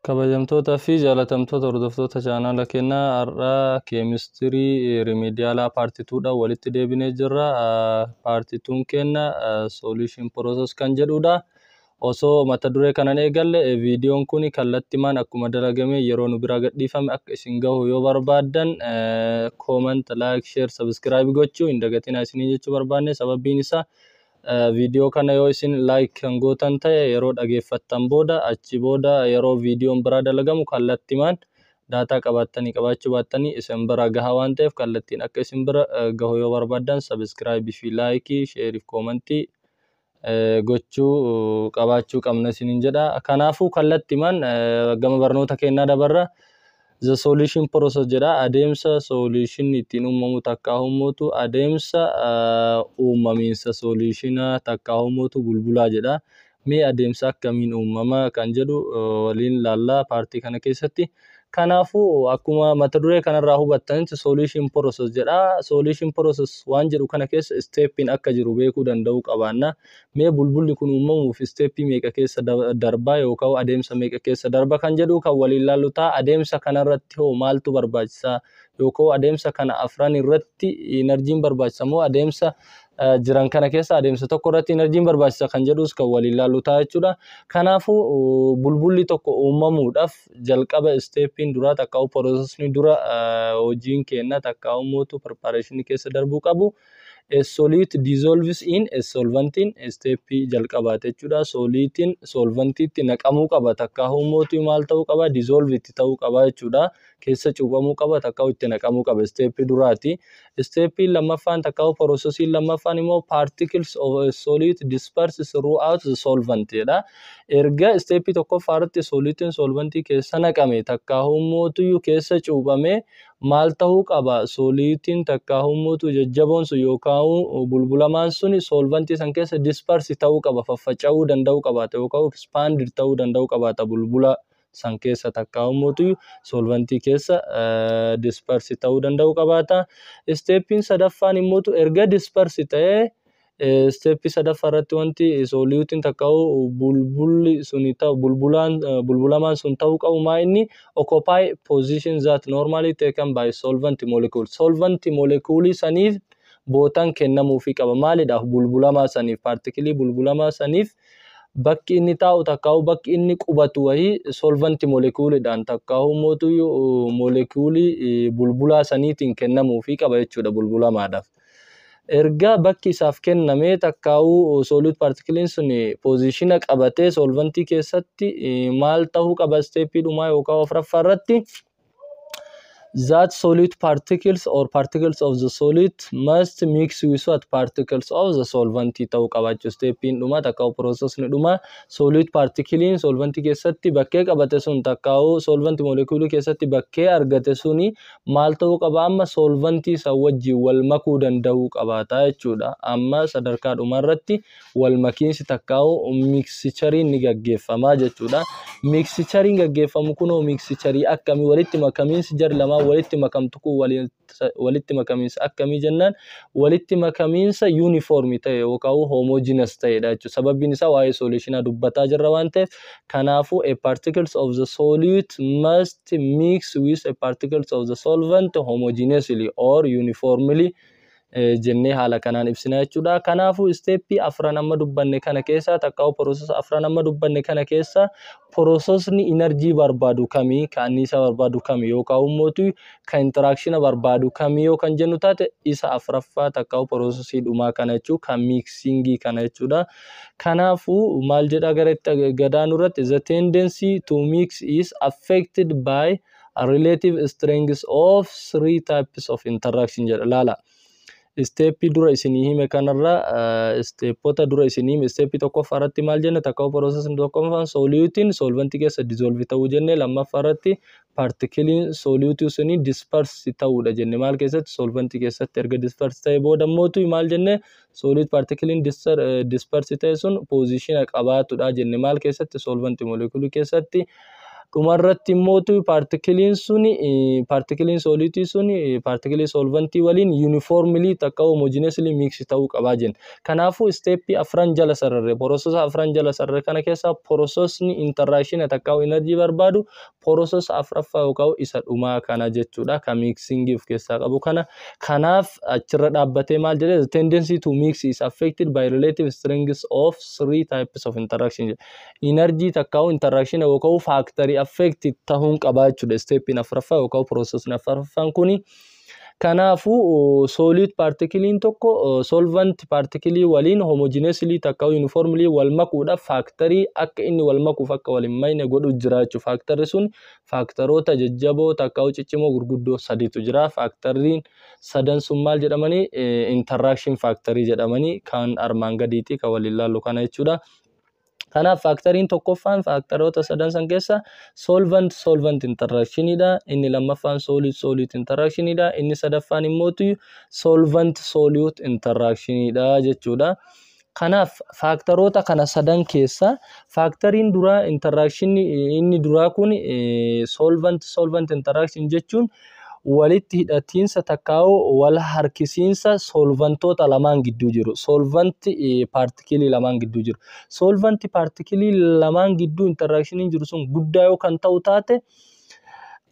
Kabajamtootaa fi jaalatamtoota hordoftoota chaanaala keenyaa, har'aa keemistirii remedial part twodhaan walitti deebinee jirra. Part twon keenya solution process kan jedhudha. Osoo mata duree kanan eegalle, viidiyoon kun kallattimaan akkuma dalagame yeroo nu biraa gadhiifame akka isin gahu yoo barbaaddan, comment, like, share, subscribe gochuu hin dagatinaa isinii jechuu barbaanne. Sababbiin isaa, viidiyoo kana yoo isin like kan gootan ta'e, yeroo dhageeffattan booda, achi booda yeroo viidiyoon biraa dalagamu kallattimaan daataa qabaattanii qabaachuu baattanii isin bira gaha waan ta'eef, kallattiin akka isin bira gahu yoo barbaaddan, subscribe fi like, share fi comment gochuu qabaachuu qabna isiniin jedha. Kanaafuu kallattimaan gama barnoota keenyaa dabarra. The solution process jedha. Adeemsa solution ittiin uumamu takkaa uumutu, adeemsa uumamiinsa solutionaa takkaa uumutu bulbulaa jedha. Mee adeemsa akkamiin uumama kan jedhu waliin laallaa part kana keessatti. Kanaafuu akkuma mata duree kanarraa hubattanitti, solution process jedha. Solution process waan jedhu kana keessa steppiin akka jiru beekuu danda'uu qabaanna. Mee bulbulli kun uumamuuf step meeqa keessa darbaa yookaan adeemsa meeqa keessa darba kan jedhu kan waliin laallu ta'a. Adeemsa kanarratti hoo maaltu barbaachisaa, yookaan adeemsa kana afran irratti energyn barbaachisa moo adeemsa jiran kana keessa adeemsa tokko irratti energyn barbaachisa kan jedhus kan waliin laallu ta'a jechuudha. Kanaafuu bulbulli tokko uumamuudhaaf jalqaba steppiin duraa takka processni dura hojiin kenna takka uummatu preparation keessa darbuu qabu. A solute dissolves in a solventiin step jalqabaate jechuudha. Soluteiin solventiitti naqamuu qaba, takka uummotu maal ta'uu qaba? Dissolve itti ta'uu qaba jechuudha. Keessa cuuphamuu qaba takka itti naqamuu qaba step duraati. Step lammaffaan takka processiin lammaffaan immoo particles of a solute disperse throughout the solvent jedha. Erga step tokkoffaa irratti soluteiin solventii keessa naqame takka uummotu keessa cuuphame, maal ta'uu qaba? Soluteiin takka uummotu jajjaboon sun yookaan bulbulamaan sun solventii san keessa disperse ta'uu qaba, faffaca'uu danda'uu qabaata yookaan expanded ta'uu danda'uu qabaata bulbula san keessa takka uummotu solventii keessa disperse ta'uu danda'uu qabaata. Steppiin sadaffaan immootu erga disperse ta'ee, step sadaffaa irratti wanti soluteiin takka bulbulli suni ta'u, bulbulaan bulbulamaan sun ta'uu qabu maa inni? Occupy position that normally taken by solvent molecule. Solvent molecule saniif bootaan kennamuufii qaba. Maaliidhaaf? Bulbulamaa saniif, particle bulbulamaa saniif bakki inni taa'u takkaa'u bakki inni qubatu wayii solvent moleculeidhaan takkaa'u mootu molecule bulbulaa saniitiin kennamuufii qaba jechuudha bulbulamaadhaaf. Erga bakki isaaf kennamee takkaa'uu solute particleiin sun position qabatee solventii keessatti, maal ta'uu qaba step dhumaa yookaan afuraffaa irratti? That solute particles or particles of the solute must mix with what? Particles of the solvent ta'uu qaba jechuudha. Steppiin dhumaa takkaa'u processni dhumaa, solute particleiin solventii keessatti bakkee qabate sun takkaa'u solvent molecule keessatti bakkee argate suni maal ta'uu qaba? Amma solventii san wajjin wal makuu danda'uu qabaata jechuudha. Amma sadarkaa dhumaa irratti wal makiinsi takkaa'u mixtureiin ni gaggeeffamaa jechuudha. Mixtureiin gaggeeffamu kunoo mixture akkamii? Walitti makamiinsi jari lamaan walitti makamtu kun walitti makamiinsa akkamii jennaan, walitti makamiinsa uniform ta'e yookaan homogeneous ta'edha jechuudha. Sababbiin isaa, waa'ee solutionaa dubbataa jirra waan ta'eef. Kanaafuu a particles of the solute must mix with a particles of the solvent homogeneously or uniformly jennee haala kanaan ibsina jechuudha. Kanaafuu step afran amma dubbanne kana keessa takkaa'u process afran amma dubbanne kana keessa processni energy barbaadu kamii, ka anniisaa barbaadu kamii, yookaan immoo kan interaction barbaadu kamii yoo kan jennu taate, isa afraffaa takkaa'u process dhumaa kana jechuu, kan mixing kana jechuudha. Kanaafuu maal jedha gara itti gadaanu irratti? The tendency to mix is affected by a relative strength of three types of interaction jedha. Laala. Step dura isinii hime kanarra, stepota dura isinii hime, step tokkoffaa irratti maal jenne? Takka process tokkoffaan soluteiin solventii keessa dissolve ta'uu jenne. Lammaffaa irratti particleiin solute suni disperse ta'uudha jenne. Maal keessatti? Solventii keessatti. Erga disperse ta'e booda mootu maal jenne? Solute particleiin disperse ta'e sun position qabaatudha jenne. Maal keessatti? Solvent molecule keessatti. Dhumarratti immootu paartikiliin suni, paartikiliin sooliitii suni, paartikilii solvantii waliin uniformly takka homogeneously mix ta'uu qabaa jenna. Kanaafuu steppii afran jala sararre, processa afran jala sararre kana keessa processni interaction takka energy barbaadu processa afraffaa yookaan isa dhumaa kana jechuudha. Kan mixingii of keessaa qabu kana. Kanaaf achirra dhaabbatee maal jedhee? "The tendency to mix is affected by relative strengths of three types of interaction" jedhe. Energy takka interaction yookaan factorii affected ta'uun qabaa jechuudha. Steppiin afraffaa yookaan processni afraffaan kuni. Kanaafuu solute paartikiliin tokko solvent paartikilii waliin homogeneously takka uniformly wal makuudhaaf factorii akka inni wal makuuf akka wal hin makne godhu jira jechuudha. Factorri sun factoroota jajjaboo takka ciccimoo gurguddoo sadiitu jira. Factorriin sadan sun maal jedhamanii? Interaction factorii jedhamanii kan armaan gadiiti kan waliin laallu kana jechuudha. Kanaaf factoriin tokkoffaan factoroota sadan san keessa solvent solvent interactionidha. Inni lammaffaan solute solute interactionidha. Inni sadaffaan immootu solvent solute interactionidha jechuudha. Kanaaf factoroota kana sadan keessa factoriin duraa, interaction inni duraa kun, solvent solvent interaction jechuun walitti hidhatiinsa takkaa'u wal harkisiinsa solvantoota lamaan gidduu jiru. Solvanti paartikilii lamaan gidduu jiru. Solvanti paartikilii lamaan gidduu interactioniin jiru sun guddaa yoo kan ta'u taate,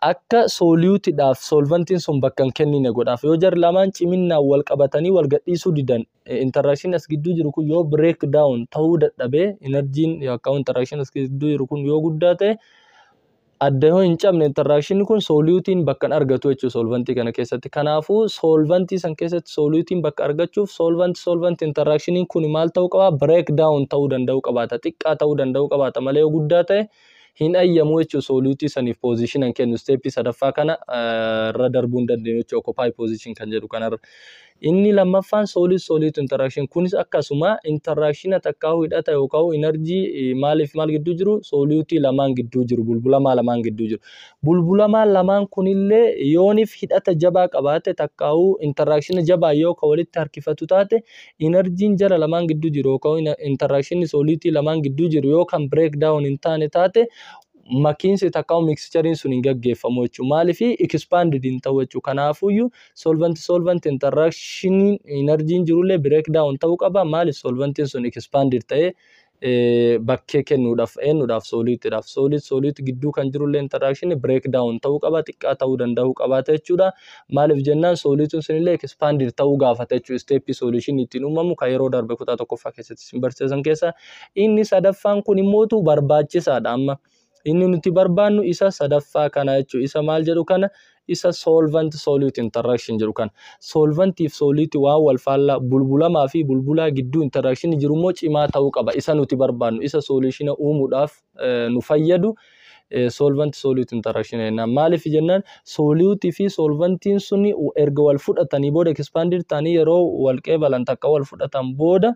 akka soluteiidhaaf solvantiin sun bakka hin kennine godhaaf. Yoo jarri lamaan ciminaan wal qabatanii wal gadhiisuu didan, interaction as gidduu jiru kun yoo break down ta'uu dadhabee, energyiin yookaan interaction as gidduu jiru kun yoo guddaa ta'e, adda yoo hin cabne, interaction kun soluteiin bakka hin argatu jechuudha solvantii kana keessatti. Kanaafuu solvantii san keessatti soluteiin bakka argachuuf solvent solvent interactioniin kun maal ta'uu qaba? Break down ta'uu danda'uu qabaata. Xiqqaa ta'uu danda'uu qabaata malee yoo guddaa ta'e hin ayyamu jechuudha, soluteii saniif position hin kennu, steppii sadaffaa kana irra darbuu hin dandeenyu jechuudha, occupy position kan jedhu kanarra. Inni lammaffaan solute solute interaction kunis akkasuma interaction takkaa'uu hidhata yookaan energy maaliif maal gidduu jiru? Soluteii lamaan gidduu jiru, bulbulamaa lamaan gidduu jiru. Bulbulamaa lamaan kunillee yooniif hidhata jabaa qabaate takkaa'uu interaction jabaa yoo ka walitti harkifatu taate, energyiin jara lamaan gidduu jiru yookaan interaction soluteii lamaan gidduu jiru yoo kan break down hin taane taate, makiinsi takkaa'u mixtureiin sun hin gaggeeffamu jechuudha. Maaliif? Expanded hin ta'u jechuudha. Kanaafuyyuu solvent solvent interaction energyiin jirullee break down ta'uu qaba. Maaliif? Solventiin sun expanded ta'ee bakkee kennuudhaaf eenyuudhaaf? Soluteiidhaaf. Solute solute gidduu kan jirullee interaction break down ta'uu qaba, xiqqaa ta'uu danda'uu qabaata jechuudha. Maaliif jennaan, soluteiin sunillee expanded ta'uu gaafata jechuudha. Steppii solution ittiin uumamu kan yeroo darbe kutaa tokkoffaa keessatti isin barsiisan keessa. Inni sadaffaan kun immootu barbaachisaadha amma. Inni nuti barbaannu isa sadaffaa kana jechuudha. Isa maal jedhu kana? Isa solvent solute interaction jedhu kana. Solvantiif solute waan wal faallaa, bulbulamaa fi bulbulaa gidduu interaction jiru immoo cimaa ta'uu qaba. Isa nuti barbaannu, isa solution uumuudhaaf nu fayyadu solvent solute interaction jennaan. Maaliif jennaan, soluteii fi solvantiin suni erga wal fudhatanii booda, expanded ta'anii yeroo wal qeebalan takka wal fudhatan booda,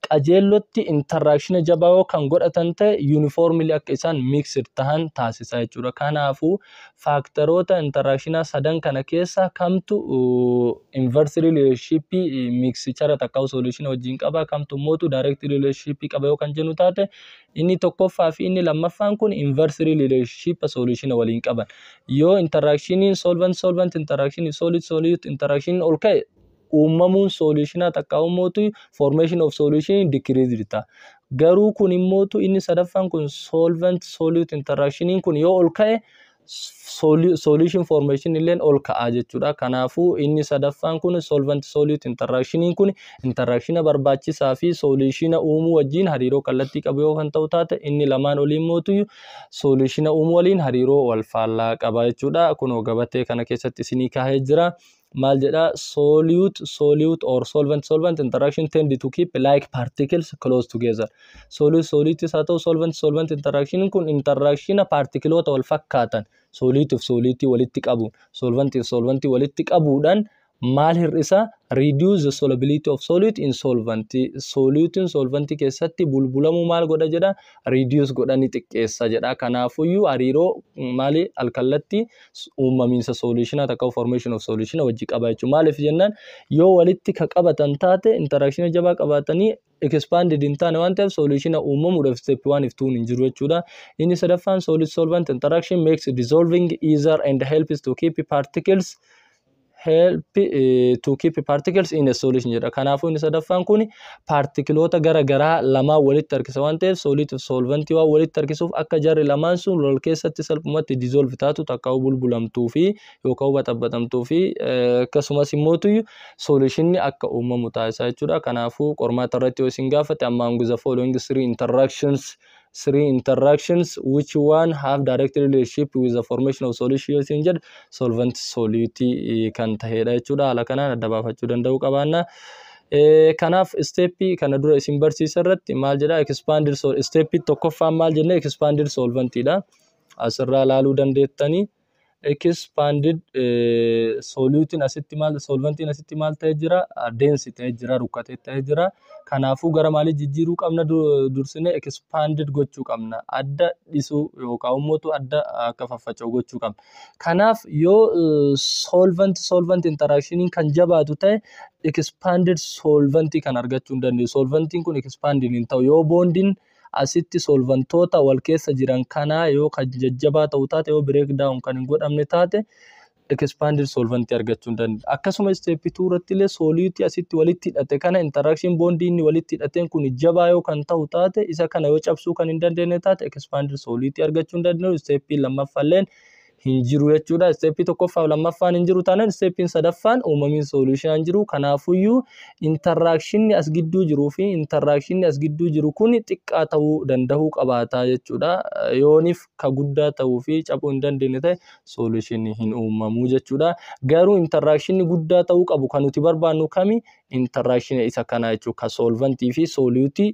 qajeellotti interaction jabaa yoo kan godhatan ta'e, uniformly akka isaan mixed tahan taasisa jechuudha. Kanaafuu factoroota interactionaa sadan kana keessa kamtu inverse relationship mixture takka solution wajjin qaba, kamtu immoo direct relationship qaba yoo kan jennu taate, inni tokkoffaa fi inni lammaffaan kun inverse relationship solution waliin qaban. Yoo interactioniin solvent solvent interaction, solute solute interaction ol ka'e, uumamuun solutionaa takka ummootu formation of solution decrease ta'a. Garuu kun immootu inni sadaffaan kun, solvent solute interactioniin kun yoo ol ka'e, solution formation illeen ol ka'a jechuudha. Kanaafuu inni sadaffaan kun, solvent solute interactioniin kun, interactiona barbaachisaa fi solutiona uumuu wajjin hariiroo kallattii qabu yoo kan ta'u taate, inni lamaan olii immootu solutiona uumuu waliin hariiroo wal faallaa qaba jechuudha. Kunoo gabatee kana keessatti isinii kaahee jira. Maal jedha? Solute solute or solvent solvent interaction tend to keep like particles close together. Solute solute haa ta'u, solvent solvent interaction kun interactiona paartikiloota wal fakkaatan, solute fi solute walitti qabuun, solvent fi solvent walitti qabuudhaan Maal hir'isa? Reduce the solubility of solute in solvent. Solutiin solventii keessatti bulbulamuu maal godha jedha? Reduce godha, ni xiqqeessa jedha. Kanaafuyyuu hariiroo maali alkallatti uumamiinsa solutionaa takka formation of solution wajji qaba jechuudha. Maaliif jennaan, yoo walitti ka qabatan taate, interaction jabaa qabaatanii expanded hin taane waan ta'eef, solution uumamuudhaaf step 1 if 2 hin jiru jechuudha. Inni sadaffaan, solute solvent interaction makes dissolving easier and helps to keep particles in a solution jedha. Kanaafuu inni sadaffaan kun paartikiloota gara garaa lamaan walitti harkisa waan ta'eef, solute fi solventii waan walitti harkisuuf, akka jarri lamaan sun wal keessatti salphumatti dissolve taatu takka bulbulamtuu fi yookaan baxaxaxamtuu fi akkasumas immoo solutionni akka uumamu taasisa jechuudha. Kanaafuu qormaata irratti yoo isin gaafate, among the following three interactions, which one have direct relationship with the formation of solution yoo isin jedhu, solvent solute kan tahedha jechuudha. Haala kanaan adda baafachuu danda'uu qabaanna. Kanaaf steppii kana dura isin barsiisa irratti maal jedha? Expanded steppii tokkoffaan maal jenne? Expanded solventidha. Asirraa ilaaluu dandeettanii, expanded solutiin asitti maal, solventiin asitti maal ta'ee jira? Dense ta'ee jira, rukkatee ta'ee jira. Kanaafuu gara maalii jijjiiruu qabna? Dursinee expanded gochuu qabna. Adda dhisuu yookaan immoo adda akka faffaca'u gochuu qabna. Kanaaf yoo solvent solvent interactioniin kan jabaatu ta'e, expanded solventii kan argachuu hin dandeenyu. Solventiin kun expanded hin ta'u. Yoo bondiin asitti solventoota wal keessa jiran kanaa yoo kan jajjabaa ta'u taate, yoo break down kan hin godhamne taate, expanded solventii argachuu hin dandeenyu. Akkasuma step 2 irratti illee solutii asitti walitti hidhate kana, interaction bondii inni walitti hidhateen kun jabaa yoo kan ta'u taate, isa kana yoo cabsuu kan hin dandeenye taate, expanded solutii argachuu hin dandeenyu. Step lammaffaalleen hin jiru jechuudha. Steppii tokkoffaa fi lammaffaan hin jiru taanaan, steppiin sadaffaan uumamiin solution hin jiru. Kanaafuyyuu interactionni as gidduu jiruu fi interactionni as gidduu jiru kun xiqqaa ta'uu danda'uu qabaata jechuudha. Yooniif ka guddaa ta'uu fi cabuu hin dandeenye ta'e, solution hin uumamu jechuudha. Garuu interactionni guddaa ta'uu qabu kan nuti barbaannu kami? Interaction isa kana jechuudha. Ka solventii fi solutii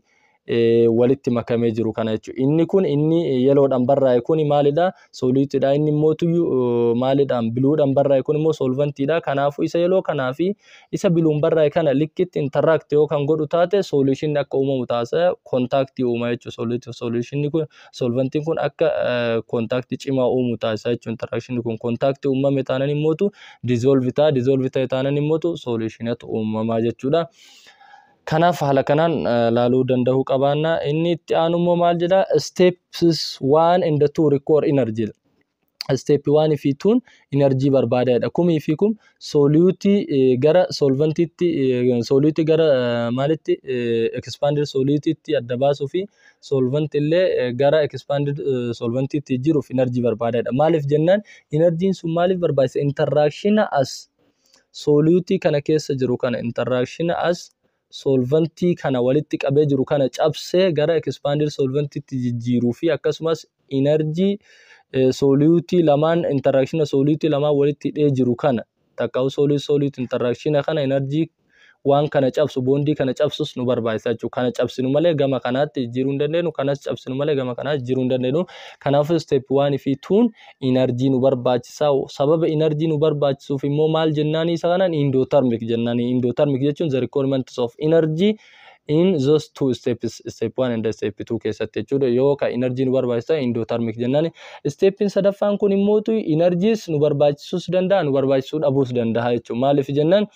walitti makamee jiru kana jechuudha. Inni kun, inni yellowdhaan barraa'e kun maalidha? Solutidha. Inni immoo maalidhaan bluedhaan barraa'e kun immoo solventiidha. Kanaafuu isa yellow kanaa fi isa blueun barraa'e kana likkitti interact yoo kan godhu taate, solution akka uumamu taasisa. Contactii uuma jechuudha. Solutii solutionni kun, solventiin kun akka contactii cimaa uumu taasisa jechuudha. Interaction kun contactii uumame taanaan immootu dissolve ta'a. Dissolve ta'e taanaan immootu solutionatu uumamaa jechuudha. Kanaaf haala kanaan laaluu danda'uu qabaanna. Inni itti aanu immoo maal jedhaa? Steps one and two require energy. Step one fi twon energy barbaadaadha. Kumii fi kum solutii gara solventiitti, solutii gara maalitti, expanded solutiitti adda baasuu fi solvent illee gara expanded solventiitti jiruuf energy barbaadaadha. Maaliif jennaan, energyiin sun maaliif barbaachisa? Interaction as solutii kana keessa jiru kana, interaction as solventii kana walitti qabee jiru kana cabsee gara expanded solventiitti jijjiiruu fi akkasumas energy solutii lamaan, interaction solutii lamaan walitti hidhee jiru kana, takkaa'u solute solute interaction kana, energy waan kana cabsu, bondii kana cabsus nu barbaachisa jechuudha. Kana cabsinu malee gama kanaatti jijjiiruu hin dandeenyu. Kanas cabsinu malee gama kanaatti jijjiiruu hin dandeenyu. Kanaafuu step one fi twon energy nu barbaachisa. Sababa energy nu barbaachisuuf immoo maal jennaani isa kanaan? Endothermic jennaani. Endothermic jechuun the requirements of energy in those two steps, step one and step two keessatti jechuudha. Yoo ka energy nu barbaachisa, endothermic jennaani. Steppiin sadaffaan kun immootu energies nu barbaachisuus danda'a, nu barbaachisuu dhabuus danda'a jechuudha. Maaliif jennaan,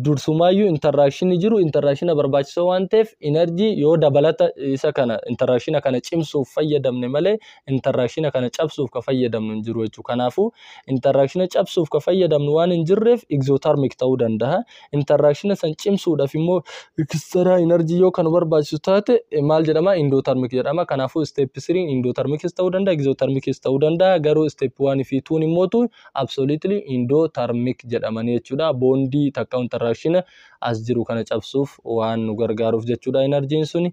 dursumaayyuu interactionii jiru interactiona barbaachisoo waan ta'eef, energy yoo dabalata isa kana, interactiona kana cimsuuf fayyadamne malee, interactiona kana cabsuuf ka fayyadamnu hin jiru jechuudha. Kanaafuu interactiona cabsuuf ka fayyadamnu waan hin jirreef, exothermic ta'uu danda'a. Interactiona san cimsuudhaaf immoo extra energy yoo kan barbaachisu taate, maal jedhama? Endothermic jedhama. Kanaafuu step 3 endothermicis ta'uu danda'a, exothermicis ta'uu danda'a. Garuu step 1 fi 2 immootu absolutely endothermic jedhamanii jechuudha. Bondii takka interaction as jiru kana cabsuuf waan nu gargaaruuf jechuudha energyiin suni.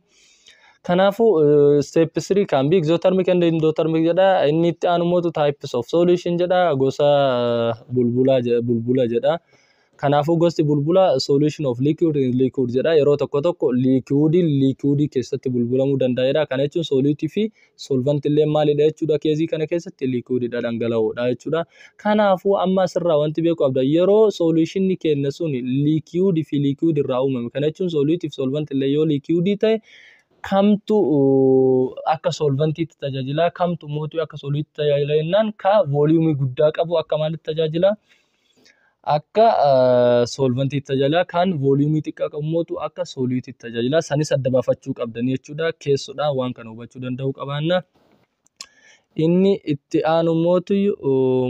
Kanaafuu step 3 can be exothermic and endothermic jedha. Inni itti aanu mootu types of solution jedha. Gosa bulbulaa bulbula jedha. Kanaafuu gosti bulbula solution of liquid in liquid jedha. Yeroo tokko tokko liquidii liquidii keessatti bulbulamuu danda'a jedha. Kana jechuun solutii fi solvent illee maalidha jechuudha? Caseii kana keessatti liquididha, dhangala'oodha jechuudha. Kanaafuu amma asirraa wanti beeku qabda, yeroo solutionni keenya sun liquidii fi liquid irraa uumame. Kana jechuun solutii fi solvent illee yoo liquidii ta'e, kamtu akka solventiitti tajaajila, kamtu mootuu akka solutiitti tajaajila jennaan, ka volumeii guddaa qabu akka maalitti tajaajila? Akka solventiitti tajaajila. Kan volumeii xiqqaa qabu mootu akka solutiitti tajaajila. Sanis adda baafachuu qabdanii jechuudha. Keessodhaan waan kana hubachuu danda'uu qabaanna. Inni itti aanu mootu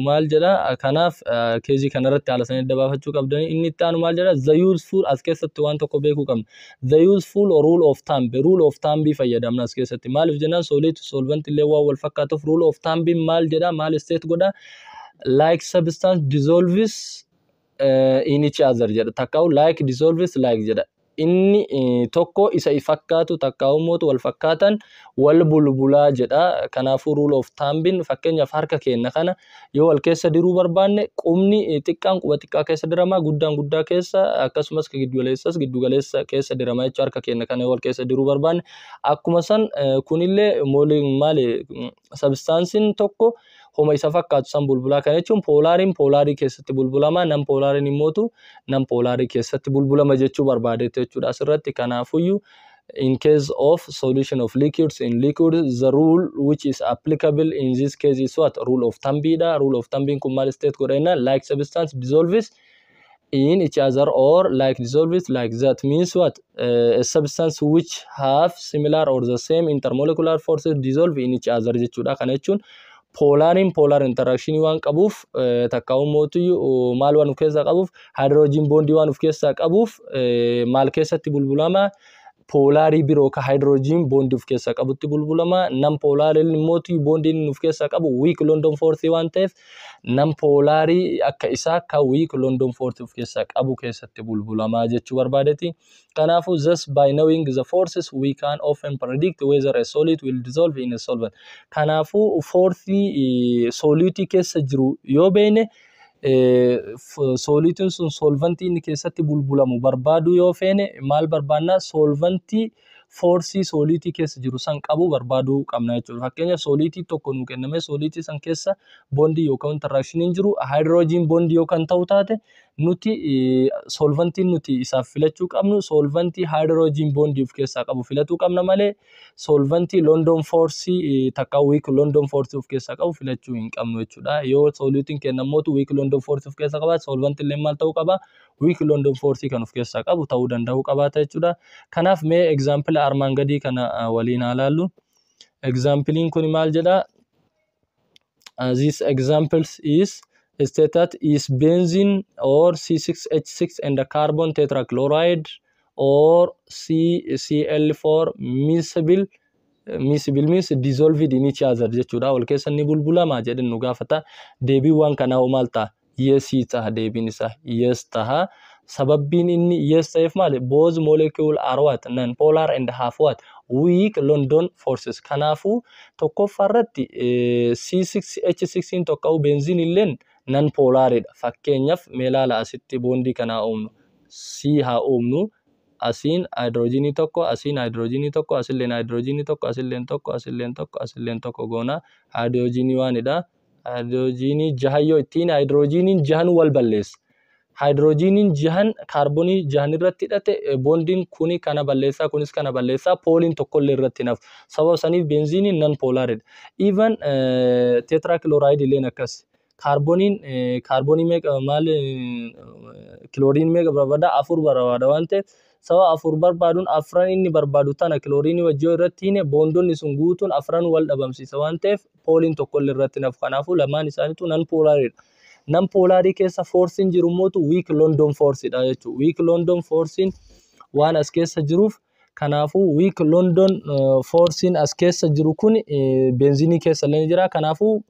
maal jedha? Kanaaf caseii kanarratti haala sanii adda baafachuu qabdanii. Inni itti aanu maal jedha? The useful, as keessatti waan tokko beekuu qabna. The useful rule of thumb, rule of thumb fayyadamna as keessatti. Maaliif jennaan, solute solvent illee waan wal fakkaatuuf, rule of thumb maal jedha? Maal state godha? Like substance dissolves in each other jedha. Takkaa'u like dissolves like jedha. Inni tokko isa fakkaatu takkaa'u mootu wal fakkaatan wal bulbulaa jedha. Kanaafuu rule of thumbiin, fakkeenyaaf, harka keenya kana yoo wal keessa diruu barbaanne, qubni xiqqaan quba xiqqaa keessa dirama, guddaan guddaa keessa, akkasumas giddugaleessas giddugaleessa keessa dirama jechuudha. Harka keenya kana yoo wal keessa diruu barbaanne, akkuma san kunillee maali, substanceiin tokko homa isa fakkaatu san bulbulaa. Kana jechuun polariin polarii keessatti bulbulama, non polariin immootu non polarii keessatti bulbulama jechuu barbaadeetu jechuudha asirratti. Kanaafuyyuu in case of solution of liquids in liquid, the rule which is applicable in this case is what? Rule of thumb dha. Rule of thumb kun maal state godha jennaan, like substance dissolves in each other or like dissolves like. That means what? A substance which have similar or the same intermolecular forces dissolve in each other jechuudha. Kana jechuun polariin polar interaction waan qabuuf, takkaa'u mootuyyuu maal waan of keessaa qabuuf, hydrogen bondii waan of keessaa qabuuf, maal keessatti bulbulama? Polarii biroo ka hydrogen bondii of keessaa qabutti bulbulama. Non polariin immoo bondiin inni of keessaa qabu weak London force waan ta'eef, non polarii akka isaa ka weak London force of keessaa qabu keessatti bulbulama jechuu barbaadeeti. Kanaafuu thus by knowing the forces, we can often predict whether a solute will dissolve in a solvent. Kanaafuu forceii solutii keessa jiru yoo beekne, solutiin sun solventii inni keessatti bulbulamu barbaaduu yoo feene, maal barbaannaa? Solventii forceii solutii keessa jiru san qabu barbaaduu qabna jechuudha. Fakkeenyaaf, solutii tokko nuu kenname, solutii san keessa bondii yookaan interactioniin jiru hydrogen bondii yoo kan ta'u taate, nuti solventiin nuti isaaf filachuu qabnu solventii hydrogen bondii of keessaa qabu filatuu qabna malee, solventii London forceii takka weak London forceii of keessaa qabu filachuu hin qabnu jechuudha. Yoo solutiin kennamootu weak London forceii of keessaa qabaate, solventiin illee maal ta'uu qaba? Weak London forceii kan of keessaa qabu ta'uu danda'uu qabaata jechuudha. Kanaaf mee example armaan gadii kana waliin haa ilaallu. Exampleiin kun maal jedhaa? This examples is state that is benzene or C6H6 and the carbon tetrachloride or CCl4 miscible. Miscible means dissolved in each other jechuudha. Wal keessa ni bulbulama jedhan nu gaafata. Deebiin waan kanaa hoo maal ta'a? Yesii ta'a. Deebiin isaa yes ta'a. Sababbiin inni yes ta'eef maali? Both molecule are what? Non polar and have what? Weak London forces. Kanaafuu tokkoffaa irratti C6H6 tokko benzene illeen non polaridha. Fakkeenyaaf mee ilaala, asitti bondii kanaa uumnu. C haa uumnu. Asiin hydrogenii tokko, asiin hydrogenii tokko, asilleen hydrogenii tokko, asilleen tokko, asilleen tokko, asilleen tokko goona. Hydrogenii waanidha. Hydrogenii jahan yoo ittiin, hydrogeniin jahan wal balleessa. Hydrogeniin jahan kaarboonii jahan irratti hidhate, bondiin kuni kana balleessaa, kunis kana balleessaa, poleiin tokkollee irratti hin hafu. Sababa saniif benzeneiin non polaridha. Even tetrachloride illeen akkas. Kaarbooniin kaarboonii meeqa, maal, kilooriin meeqa barbaada? Afur barbaada waan ta'eef, sababa afur barbaaduun afran inni barbaadu tana kilooriinii wajjin irratti hine, bondonni sun guutuun afran wal dhabamsiisa waan ta'eef, poleiin tokkollee irratti hin hafu. Kanaafuu lamaan isaaniitu non polaridha. Non polarii keessa forceiin jiru mootu weak London forceidha jechuudha. Weak London forceiin waan as keessa jiruuf, kanaafuu weak London forceiin as keessa jiru kun benzeneii keessa illee ni jira. Kanaafuu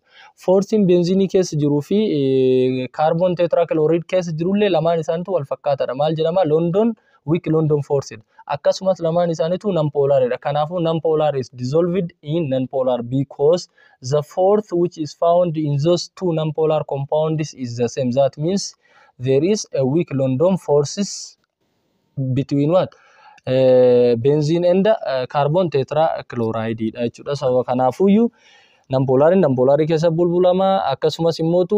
forceiin benzeneii keessa jiruu fi carbon tetrachloride keessa jirullee lamaan isaaniitu wal fakkaataadha. Maal jedhama? London, weak London forceidha. Akkasumas lamaan isaaniitu non polaridha. Kanaafuu non polar is dissolved in non polar because the force which is found in those two non polar compounds is the same. That means There is a weak London forces between what? Benzene and carbon tetrachloride dha jechuudha. Sababa kanaafuyyuu non-polariin non-polarii keessa bulbulama. Akkasumas immootu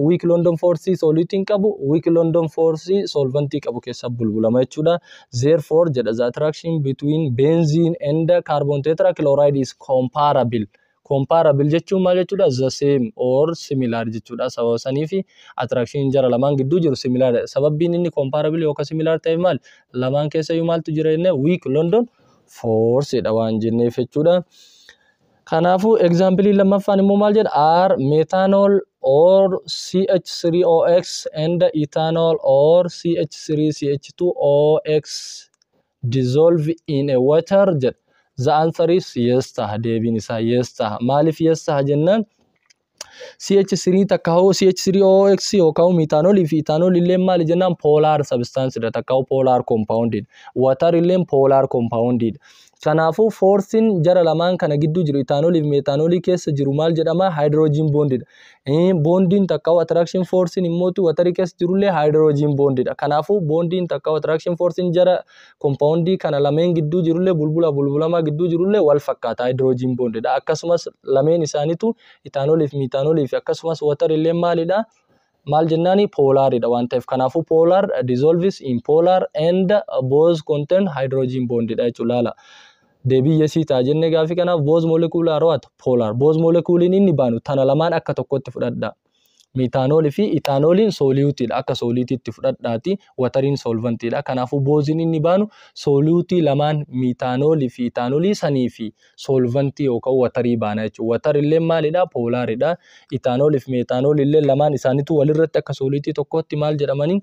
weak London force soluteiin qabu weak London force solventii qabu keessa bulbulama jechuudha. Therefore jedha, the attraction between benzene and carbon tetrachloride is comparable. Comparable jechuun maal jechuudha? The same or similar jechuudha. Sababa saniifi attraction jara lamaan gidduu jiru similar. Sababbiin inni comparable yookaan similar ta'e maal? Lamaan keessa iyyuu maaltu jira jennee? Weak London force dha waan jenneef jechuudha. Kanaafuu example lammaffaan immoo maal jedha? Are methanol or CH3OX and ethanol or CH3CH2OX dissolve in a water jedha. The answer is yes taha. Deebiin isaa yes taha. Maaliif yes taha jennaan, CH3 takka hoo CH3OX yookaan methanolii fi ethanol illee maali jennaan, polar substance dha, takka hoo polar compound dha. Water illee polar compound dha. Kanaafuu forcein jara lamaan kana gidduu jiru, ethanolii fi methanolii keessa jiru, maal jedhama? Hydrogen bond dha. Bondiin takka hoo attraction forcein immootu waterii keessa jirullee hydrogen bond dha. Kanaafuu bondiin takka hoo attraction forcein jara compoundii kana lameen gidduu jirullee, bulbula bulbulamaa gidduu jirullee wal fakkaata, hydrogen bond dha. Akkasumas lameen isaaniitu, ethanolii fi methanolii fi akkasumas water illee maalidha? Maal jennaani? Polaridha waan ta'eef, kanaafuu polar dissolves in polar and both contain hydrogen bond dha jechuudha laala. Deebii yesii ta'a jennee gaafii kanaaf. Both molecule are what? Polar. Both moleculein inni baanu tana lamaan akka tokkotti fudhadha. Methanolii fi ethanoliin soluteiidha. Akka soluteiitti fudhadhaati. Wateriin solventiidha. Kanaafuu bothiin inni baanu soluteii lamaan, methanolii fi ethanolii sanii fi solventii yookaan waterii baana jechuudha. Waterillee maalidha? Polaridha. Ethanolii fi methanolii illee lamaan isaaniitu walirratti akka soluteii tokkotti maal jedhamanii?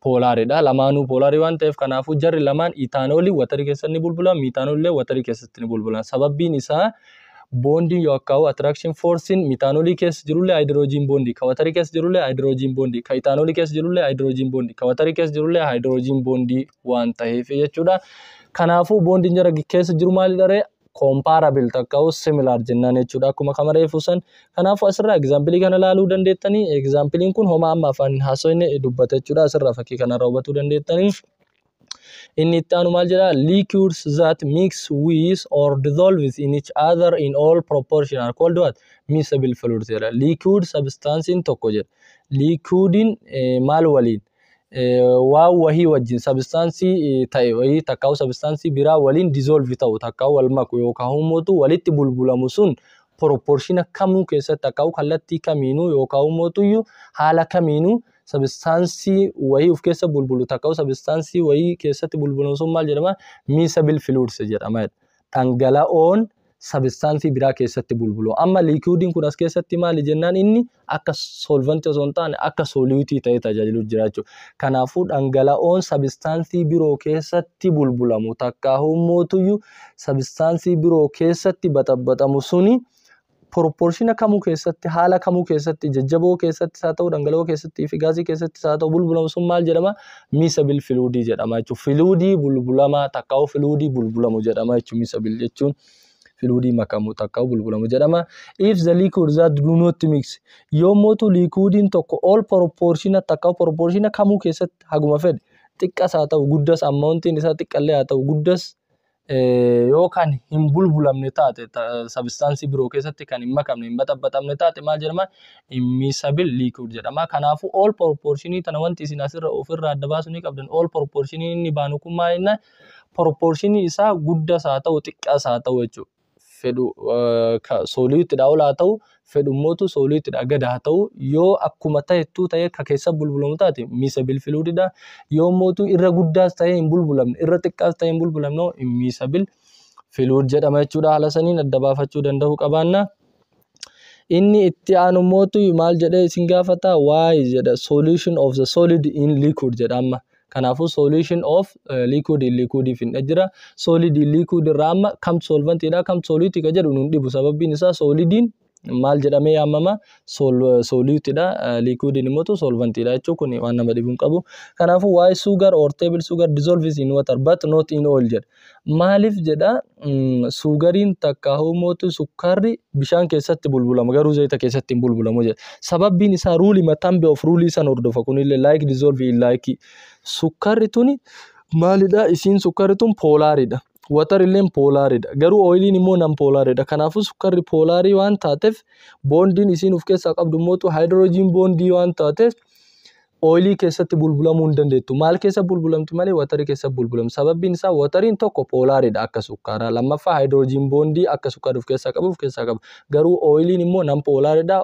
Polaridha. Lamaanuu polarii waan ta'eef, kanaafuu jarri lamaan, ethanolii waterii keessatti ni bulbula, methanolii illee waterii keessatti ni bulbula. Sababbiin isaa bondiin yookaan attraction forcein methanolii keessa jirullee hydrogen bondii, ka waterii keessa jirullee hydrogen bondii, ka ethanolii keessa jirullee hydrogen bondii, ka waterii keessa jirullee hydrogen bondii waan ta'eef jechuudha. Kanaafuu bondiin jara keessa jiru maalidha ree? Comparable takka similar jennaan jechuudha akkuma kama reefu san. Kanaafuu asirraa example kana ilaaluu dandeettanii. Exampleiin kun homaa amma afaan haasofne dubbata jechuudha. Asirraa fakkii kanarraa hubatuu dandeettanii. Inni itti aanu maal jedha? Liquids that mix with or dissolve in each other in all proportion are called what? Miscible fluids jedha. Liquid substancein tokko jedha. Liquidiin maal waliin? Waan wahii wajjin, substanceii ta'e wahii takkaa'u substanceii biraa waliin dissolve ta'u, takkaa'u wal maku yookaan immoo walitti bulbulamu sun, proportiona kamuu keessatti, takkaa'u kallattii kamiinuu yookaan immoo haala kamiinuu substanceii wahii of keessa bulbulu, takkaa'u substanceii wahii keessatti bulbulamu sun maal jedhama? Miscible fluids jedhama. Dhangala'oon substanceii biraa keessatti bulbulu. Amma liquidiin kun as keessatti maali jennaan, inni akka solventii osoo hin taane akka soluteii ta'ee tajaajilu jira jechuudha. Kanaafuu dhangala'oon substanceii biroo keessatti bulbulamu, takkaa'u mootuyyuu substanceii biroo keessatti baxaxamu suni, proportiona kamuu keessatti, haala kamuu keessatti, jajjaboo keessatti haa ta'u, dhangala'oo keessatti fi gaazii keessatti haa ta'u, bulbulamu sun maal jedhama? Miscible fluidii jedhama jechuudha. Fluidii bulbulamaa takkaa'u fluidii bulbulamu jedhama jechuudha. Miscible jechuun fluidii makamu takkaa'u bulbulamu jedhama. If the liquid that do not mix, yommuu liquidiin tokko all proportiona takkaa'u proportiona kamuu keessatti, haguma fedhe xiqqas haa ta'u guddas, amountiin isaa xiqqallee haa ta'u guddas, yoo kan hin bulbulamne taate, substanceii biroo keessatti kan hin makamne, hin baxaxaxamne taate, maal jedhama? Immiscible liquid jedhama. Kanaafuu all proportionii tana wanti isin asirra ofirraa adda baasuu ni qabdan, all proportionii inni baanu kun maal jenna? Proportionii isaa guddas haa ta'u xiqqaas haa ta'u jechuudha. Fedhu soluteiidha ol haa ta'u, fedhu immootu soluteiidha gad haa ta'u, yoo akkuma ta'ettuu ta'ee ka keessa bulbulamu taate miscible fluididha. Yoo immootu irra guddaas ta'ee hin bulbulamne, irra xiqqaas ta'ee hin bulbulamne, immiscible fluid jedhama jechuudha. Haala saniin adda baafachuu danda'uu qabaanna. Inni itti aanu immootu maal jedhee isin gaafata? Why jedha, solution of the solid in liquid jedha amma. Kanaafuu solution of liquid in liquid finne jira. Solid in liquid irraa amma kamtu solventiidha, kamtu soluteii ka jedhu nun dhibu, sababbiin isaa solidiin Maal jedhamee yaamama? Solutedha. Liquidiin immoo solventiidha jechuun kun waan nama dhibuu hin qabu. Kanaafuu, why sugar or table sugar dissolves in water but not in oil jedha. Maaliif jedha, sugariin takka mootu sukkaarri bishaan keessatti bulbulama, garuu zayita keessatti hin bulbulamu jedha. Sababbiin isaa ruleii mataan of ruleii san hordofa. Kunillee like dissolve in like. Sukkaarri tuni maalidha? Isiin sukkaarri tun polaridha. Water illeen polaridha. Garuu oiliin immoo non polaridha. Kanaafuu, sukkaarri polarii waan taateef, bondiin isiin of keessaa qabdu immoo hydrogen bondii waan taateef, oilii keessatti bulbulamuu hin dandeettu. Maal keessa bulbulamti malee? Waterii keessa bulbulamti. Sababbiin isaa wateriin tokko polaridha akka sukkaaraa. Lammaffaa, hydrogen bondii akka sukkaara of keessaa qabu of keessaa qaba. Garuu oiliin immoo non polaridha.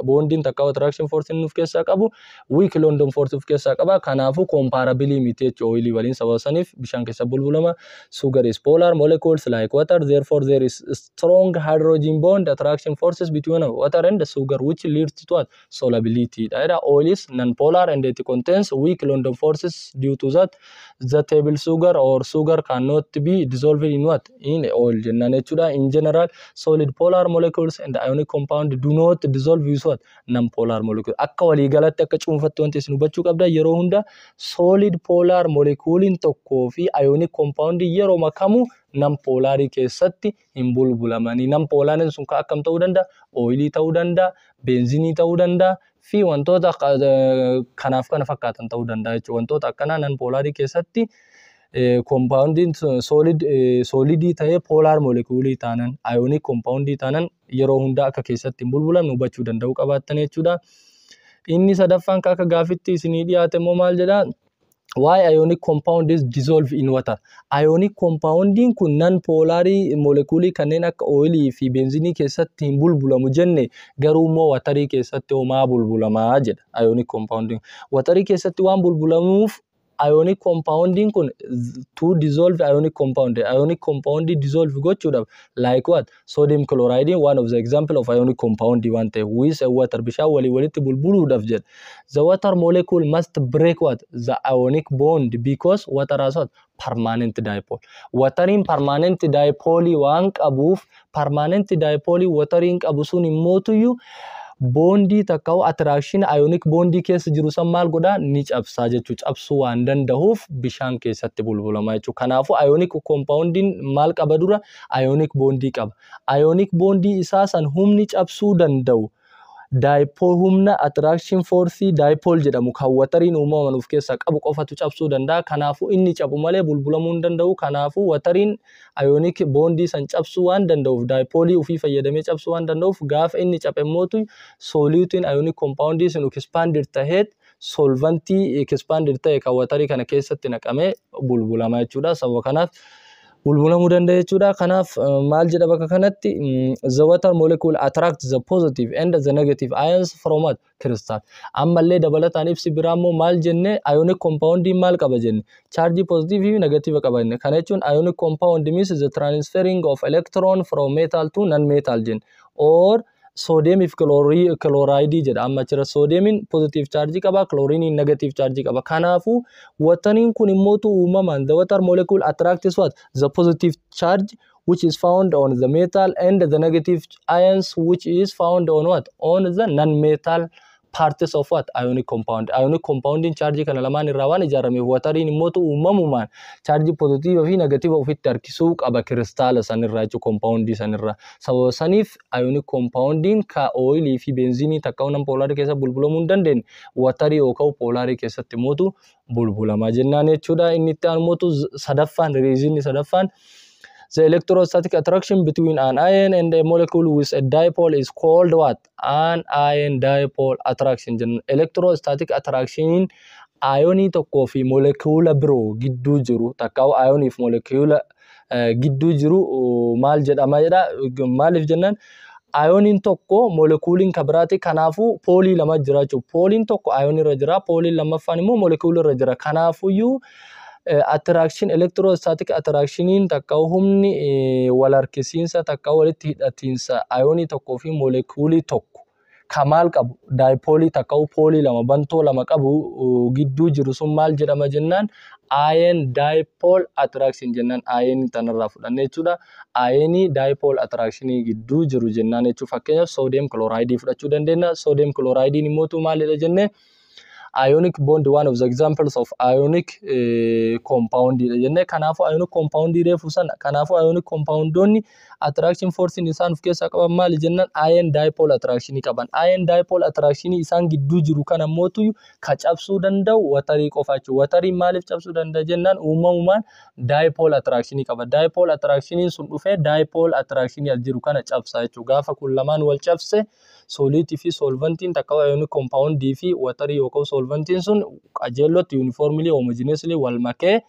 Bondiin takka attraction force inni of keessaa qabu weak London force of keessaa qaba. Kanaafuu comparable miti jechuudha oilii waliin. Sababa saniif bishaan keessa bulbulama. Sugar is polar molecules like water. Therefore, there is strong hydrogen bond attraction forces between water and the sugar, which leads to what? Solubility. Oil is non-polar and it contains weak London forces. Due to that, the table sugar or sugar cannot be dissolved in what? In oil jennaan jechuudha. In general, solid polar molecules and ionic compound do not dissolve with what? Non-polar molecule. Akka waliigalatti, akka cuunfatti, wanti isin hubachuu qabda yeroo hunda solid polar moleculein tokkoo fi ionic compound yeroo makamu non polarii keessatti hin bulbulamanii. Non polariin sun akkam ta'uu danda'a? Oilii ta'uu danda'a, beenzinii ta'uu danda'a fi wantoota kanaaf kana fakkaatan ta'uu danda'a jechuudha. Wantoota akkanaa non polarii keessatti compoundiin solidii ta'ee polar moleculeii taanan, ionic compoundii taanan, yeroo hundaa akka keessatti hin bulbulamne hubachuu danda'uu qabaattan jechuudha. Inni sadaffaan akka gaafitti isinii dhiyaate immoo maal jedhaa? Why ionic compound is dissolved in water? Ionic compoundiin kun non polarii moleculeii kanneen akka oilii fi beenzinii keessatti hin bulbulamu jenne, garuu immoo waterii keessatti homaa bulbulamaa jedha ionic compoundiin. Waterii keessatti waan bulbulamuuf, ionic compoundiin kun to dissolve ionic compound, ionic compound dissolve gochuudhaaf, like what? Sodium chloride, one of the example of ionic compound waan ta'eef, with a water, bishaan walii walitti bulbuluudhaaf jedha. The water molecule must break what? The ionic bond, because water has what? Permanent dipole. Wateriin permanent dipole waan qabuuf, permanent dipole wateriin qabu sun immootuyyuu bondii takka attraction ionic bondii keessa jiru san maal godhaa? Ni cabsaa jechuudha. Cabsuu waan danda'uuf bishaan keessatti bulbulama jechuudha. Kanaafuu, ionic compoundiin maal qaba dura? Ionic bondii qaba. Ionic bondii isaa san humni cabsuu danda'u dipole, humna attraction force dipole jedhamu kan wateriin uumaman of keessaa qabu qofatu cabsuu danda'a. Kanaafuu, inni cabu malee bulbulamuu hin danda'u. Kanaafuu, wateriin ionic bondii san cabsuu waan danda'uuf, dipoleii ofii fayyadamee cabsuu waan danda'uuf, gaafa inni cabe mootu soluteiin ionic compoundii sun expanded taheet solventii expanded ta'e kan waterii kana keessatti naqamee bulbulama jechuudha. Sababa kanaaf bulbulamuu danda'a jechuudha. Kanaaf maal jedha bakka kanatti? The water molecule attract the positive and the negative ions from what? Crystal. Ammallee dabalataan ibsi biraa immoo maal jenne? Ionic compound maal qaba jenne? Charge positive fi negative qaba jenne. Kana jechuun ionic compound means the transferring of electron from metal to non-metal jenne. Or sodium fi chloride jedha amma achirra. Sodiumiin positive charge qaba, chlorine negative charge qaba. Kanaafuu, wateriin kun immootu uumamaan the water molecule attracts what? The positive charge which is found on the metal and the negative ions which is found on what? On the non-metal parts of what? Ionic compound. Ionic compoundiin charge kana lamaan irraa waan ijaarameef, wateriin immootu uumamumaan charge positive fi negative ofitti harkisuu qaba kiristaala sanirraa jechuudha, compoundii sanirraa. Sababa saniif ionic compoundiin ka oilii fi beenzinii takka non polarii keessa bulbulamuu hin dandeenye waterii yookaan polarii keessatti immootu bulbulama jennaan jechuudha. Inni itti aanu immootu sadaffaan, reasonni sadaffaan, the electrostatic attraction between an ion and a molecule with a dipole is called what? An ion dipole attraction jenna. Electrostatic attraction ionii tokkoo fi molecule biroo gidduu jiru, takka ionii fi molecule gidduu jiru maal jedhama jedha. Maaliif jennaan, ioniin tokko moleculeiin kan biraati. Kanaafuu poleii lama jira jechuudha. Poleiin tokko ionii irra jira, poleiin lammaffaan immoo molecule irra jira. Kanaafuyyuu, attraction, electrostatic attractioniin takka humni wal harkisiinsa takka walitti hidhatiinsa ionii tokkoo fi moleculeii tokko Ka maal qabu? Dipoleii takka poleii lama, bantoo lama qabu gidduu jiru sun maal jedhama jennaan, ion dipole attraction jennaan. Ion tanarraa fudhanne jechuudha. Ionii dipole attraction gidduu jiru jennaan jechuudha. Fakkeenyaaf, sodium chloride fudhachuu dandeenya. Sodium chloride immoo maalidha jennee? Ionic bond, one of the examples of ionic compound dha jennee. Kanaafuu ionic compound reefu sana, kanaafuu ionic compoundoonni attraction force isaan of keessaa qaban maali jennaan, ion dipole attraction qaban. Ion dipole attraction isaan gidduu jiru kana mootu ka cabsuu danda'u waterii qofa jechuudha. Wateriin maaliif cabsuu danda'a jennaan, uumamumaan dipole attraction qaba. Dipole attraction sun dhufee dipole attraction as jiru kana cabsa jechuudha. Gaafa kun lamaan wal cabse, soluteii fi solventiin takka ionic compoundii fi waterii yookaan solventiin sun qajeellotti uniformly, homogeneously wal makee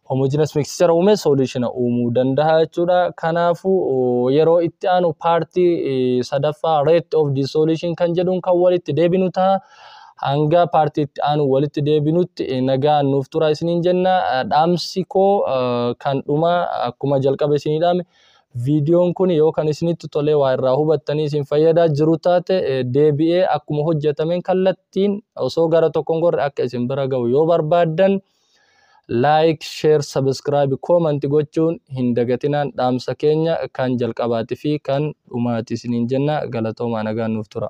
homogeneous mixture uume solution uumuu danda'a jechuudha. Kanaafuu yeroo itti aanu partii sadaffaa, rate of dissolution kan jedhuun kan walitti deebinu ta'a. Hanga partii itti aanu walitti deebinutti nagaan nuuf tura isiniin jenna. Dhaamsi koo kan dhuma akkuma jalqaba isinii dhaame, viidiyoon kun yoo kan isinitti tolee, waa irraa hubattanii isin fayyadaa jiru taate, deebi'ee akkuma hojjetameen kallattiin osoo gara tokkoon gorre akka isin bira ga'u yoo barbaaddan, like, share, subscribe, comment gochuun hin dagatinaan dhaamsa keenya kan jalqabaatii fi kan dhumaati isiniin jenna. Galatoomaa, nagaan nuuf tura.